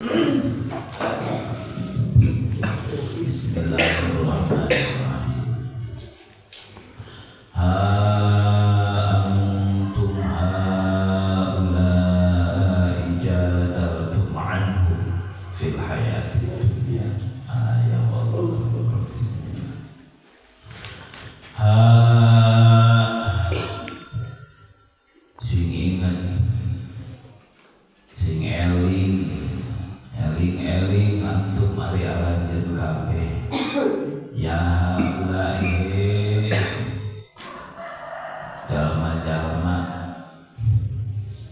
Bismillahirrahmanirrahim. Ha antum haula'i jadaltum anhum fil hayati dunya. Ya Allah. Ha sing inget, sing eling, eling-eling antum ari aranjeun kabeh. Ya haula'i jalma-jalma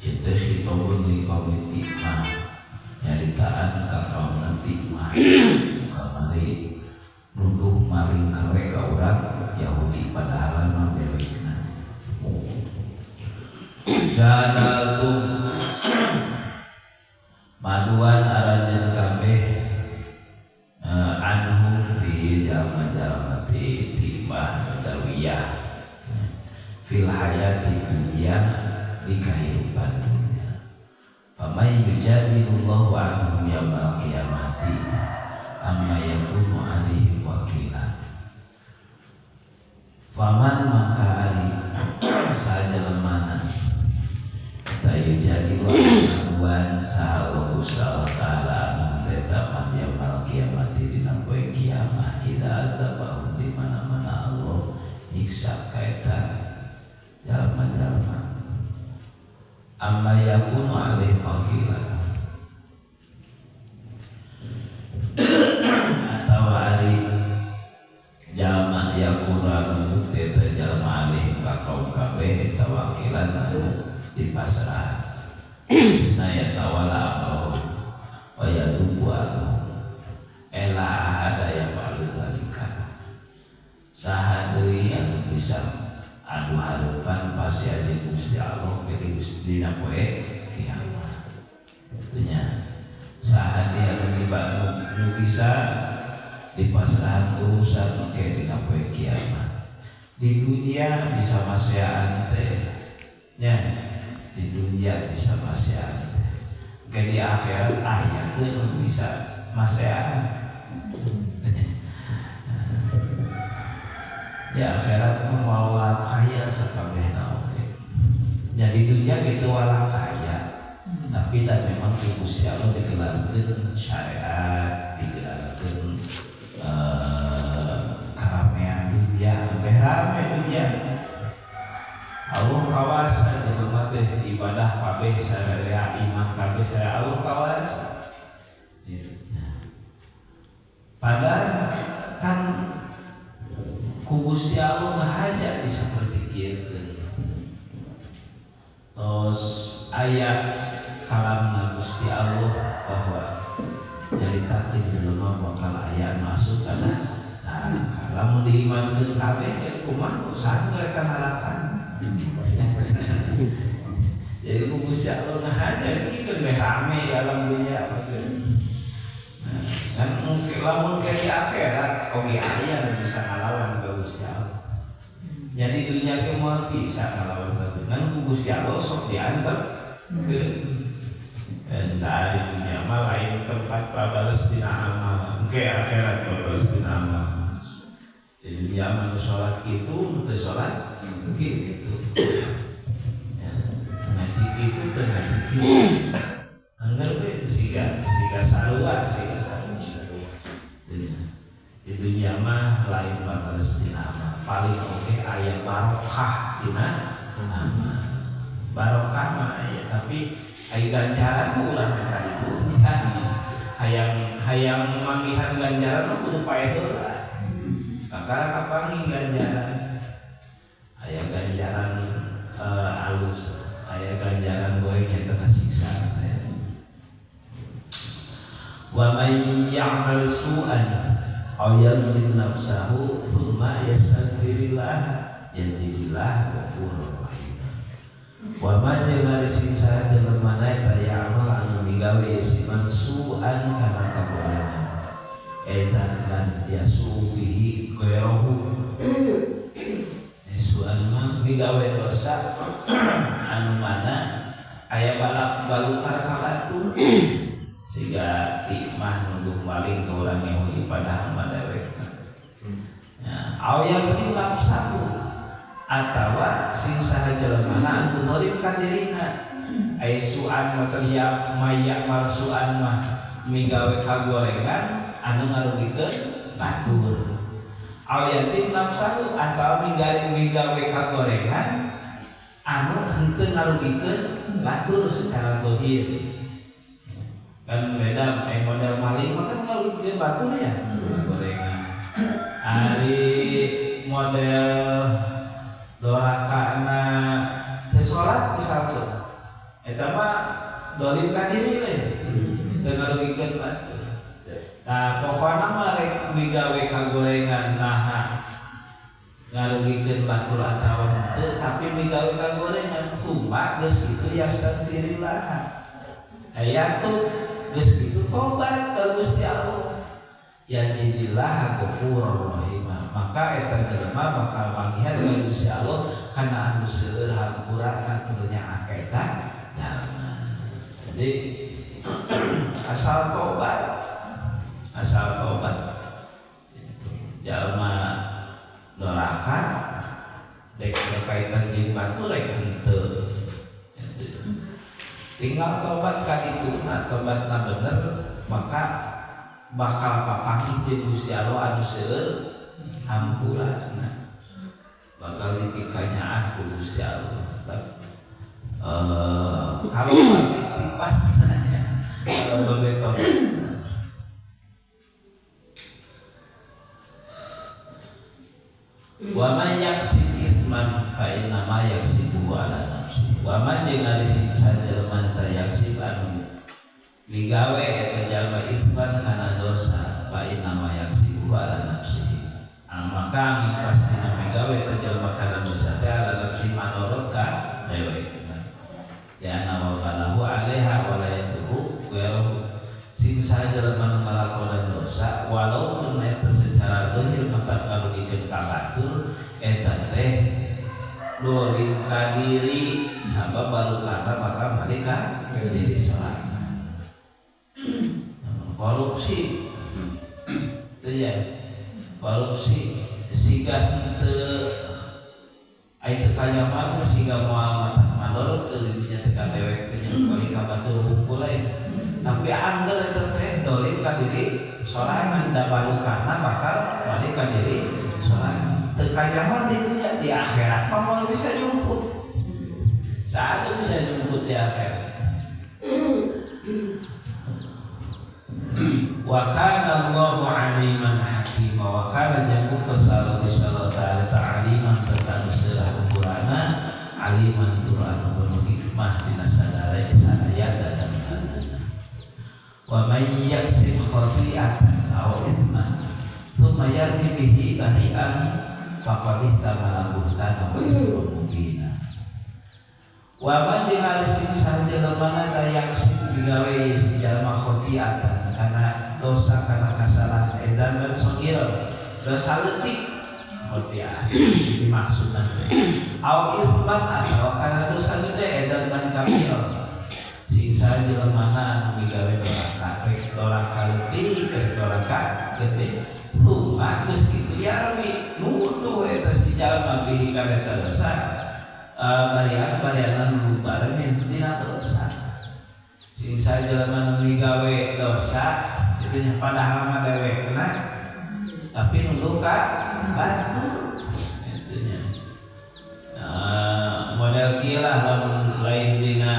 itu khitabun li qaumi Timah, nyaritaan ka kaum Timah, kamari nuduh maling kere ka urang Yahudi, padahal mah dewekna. Jadaltum maduan aranjeun kabeh anhum ti jalma-jalma ti Timah Badawiyah fil hayati dunya, di kehidupan dunia. Faman yujadilullahu anhum yaumal qiyamati amma yakunu alaihim wakila. Faman maka ari saha lemana ta yujadilu maduan saha Allah Allah Ta'ala anhum eta man yaumal qiyamati dina poe kiamah, idza adzabahum di mana-mana Allah nyiksa ka eta jalma-jalma, amma yakunu alaihim wakila, atawa ari jalma yakunu anu eta jalma alaihim ka kaum kabeh eta wakilan anu dipasrah ya tawala amrohum wa yadubu anhum ela ahada yaf'alu dzalika. Saha deui anu bisa adu harupan pasti aja Gusti Allah ke dina poe kiamat nya? Saha deui anu nu bisa dipasrahan urusan ke dina poe kiamat? Di dunia bisa maseaan teh nya, di dunia bisa maseaan teh, ke di akhirat aya teu nu bisa maseaan? Di akhirat mah moal kaya sakabehna oge. Jadi dunia gitu wala kaya, tapi dan memang ku Gusti Allah digelarkeun syariat, digelarkeun karamean dunia, sampai rame dunia. Allah kawasa jelema teh ibadah kabeh sararea, iman kabeh sararea, Allah kawasa. Gitu. Padahal kan ku Gusti Allah ngahaja di seperti kieu. Tos aya kalamna Gusti Allah bahwa nyaritakeun jelema bakal aya masuk kana neraka. Lamun diimankeun kabeh kumaha usaha mereka neraka? Jadi ku Gusti Allah ngahaja kieu we rame di alam dunia. Nah, kan mungkin lamun ke di akhirat oge aya nu bisa ngalawan ka Gusti Allah. Jadi dunia ge moal bisa ngalawan ka Gusti. Kan ku Gusti Allah sok diantep ke entah di dunia mah lain tempat pabales dina amal. Engke akhirat pabales dina amal. Di dunia mah nu salat kitu, nu teu salat kitu. Ya, ngaji kitu, teu ngaji kitu. Angger we siga siga sarua, siga sarua. Di dunia mah lain pabales dina amal. Paling oge aya barokah dina amal. Barokah mah aya, tapi aya ganjaran mah ulah ka ditu. Hayang hayang manggihan ganjaran mah kudu paeh heula. Bakal kapanggih ganjaran. Aya ganjaran alus, aya ganjaran goreng nyata siksa. Wa may ya'mal su'an aw yadhlim nafsahu thumma yastaghfirillah yajidillah ghafurur rahim. Wa man jeung ari sing saha jelema eta ya'mal anu migawe si man su'an kana kaborengan eta kan yasu bihi ghairahu. Su'an mah migawe dosa anu mana aya balak balukar ka batur. Siga ti mah nuduh maling ke urang Yahudi padahal mah dewekna. Ya, aw yadhlim nafsahu atawa sing saha jelema anu zalim ka dirina. Ai su'an mah teh ya maya su'an mah migawe kagorengan anu ngarugikeun batur. Aw yadhlim nafsahu atawa migawe kagorengan anu henteu ngarugikeun batur secara zahir. Kan beda model maling mah kan ngarugikeun batur ya gorengan. Ari model dorakana teu salat misalkan eta mah dolim ka diri lain teu ngarugikeun batur. Nah pokona mah rek migawe kagorengan naha ngarugikeun batur atawa henteu tapi migawe kagorengan summa geus kitu yastaghfirillah. Aya tuh geus kitu tobat ka Gusti Allah. Yajidillah ghafurur rahim. Maka eta jelema bakal manggihan ka Gusti Allah kana anu seueur hampura kana nyaah ka eta jalma. Jadi asal tobat jalma doraka dek berkaitan jeung batur rek henteu. Tinggal tobat ka dituna, tobatna bener maka bakal papanggih jeung Gusti Allah anu seueur hampurana. Bakal dipikanyaah ku Gusti Allah. Kalau istighfar kalau boleh tobat. Wa man yaksib itsman fa inna ma yaksibuhu ala nafsihi. Wa man jeung ari siksa jelema yaksib anu migawe eta jalma itsman kana dosa fa inna ma yaksibuhu ala nafsihi. Maka angin pastina migawe eta jalma kana dosa teh ala nafsihi manorot ka dewekna. Ya ana wa balahu alaiha wa la yadhu ghairuhu. Sing saha jelema nu ngalakonan dosa walaupun eta secara zahir mata ngarugikeun ka batur eta teh dolim ka diri sabab balukana bakal balik ka diri sorangan. Korupsi itu ya, korupsi siga teu ai teu kanyaman siga moal mata mandorot teu dinya teh ka dewek teh balik ka batur hungkul lain. Tapi angger eta teh dolim ka diri sorangan da balukana bakal balik ka diri sorangan. Teu kanyaman di dunia, di akhirat mah moal bisa nyumput. Saat bisa nyumput di akhirat. Wa kana Allahu aliman hakima wa kana jamu sallallahu ta'ala ta'aliman tentang surah Al-Qur'ana aliman tur anu penuh hikmah dina sadaya sadaya dan wa may yaksib khati'atan aw ithman thumma yarmi bihi bari'an faqad ihtamala buhtana wa ithman mubina. Wa man jeung sing saha jelema ta yaksib digawe si jalma khati'atan kana dosa kana kasalahan edan dan sogir dosa leutik khati'ah dimaksudna aw ithman atawa kana dosa gede edan dan kabir sing saha jelema anu migawe doraka rek doraka leutik rek doraka gede summa geus kitu yarmi nuduh eta si jalma bihi kana eta dosa barian-barianan nu bareng dina dosa sing saha jelema nu migawe dosa itu nya padahal mah dewekna tapi nuduh ka batur itu nya model kieu lah lamun lain dina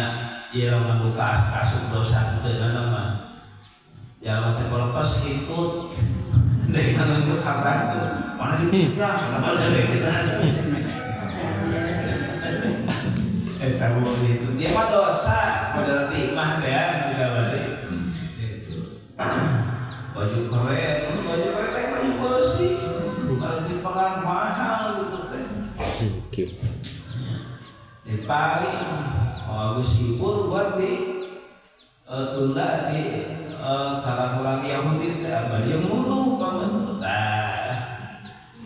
ieu lamun buka asup dosa teu mah jalma teh kolotos hitut deui nunjuk ka batur mana hitut mana dewekna eta itu dia mah dosa model ti mah teh ya migawe itu baju keren teh baju besi baju perang mahal gitu teh. Oke. Di paling bagus hibur buat di tunda di karang-karang Yahudi teh abadi yang nuduh kamu tah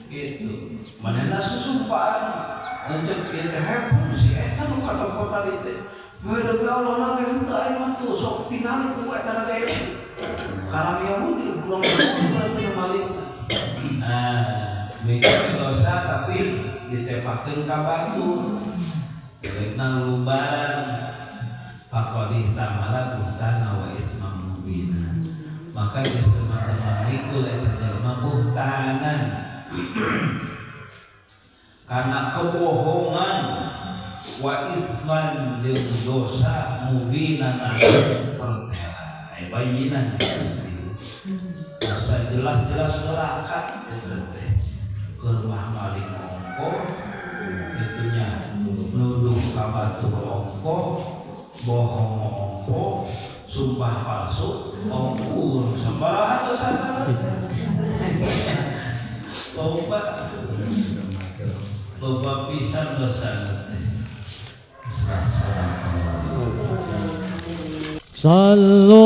gitu manehna susumpaan Mencek ieu teh hepung si eta nu ka toko tadi teh. Bae demi Allah na ge henteu aing mah Atuh sok tinggal ku eta gaya. Kalam Yahudi pulang berarti maling. Nah, mikir dosa tapi ditepakeun ka batur. Jelekna lubaran. Faqad ihtamala buhtana wa itsman mubina. Maka geus teman-teman mikul eta jelema buhtanan karena kebohongan, wa itsman jeung dosa, mubinan anu pertela, bayinan, dosa jelas-jelas neraka itu teh. Keur mah maling ongkoh itunya, nuduh ka batur ongkoh, bohong ongkoh, sumpah palsu ongkoh, sabaraha dosa? Loba, loba pisan dosa teh. صلوا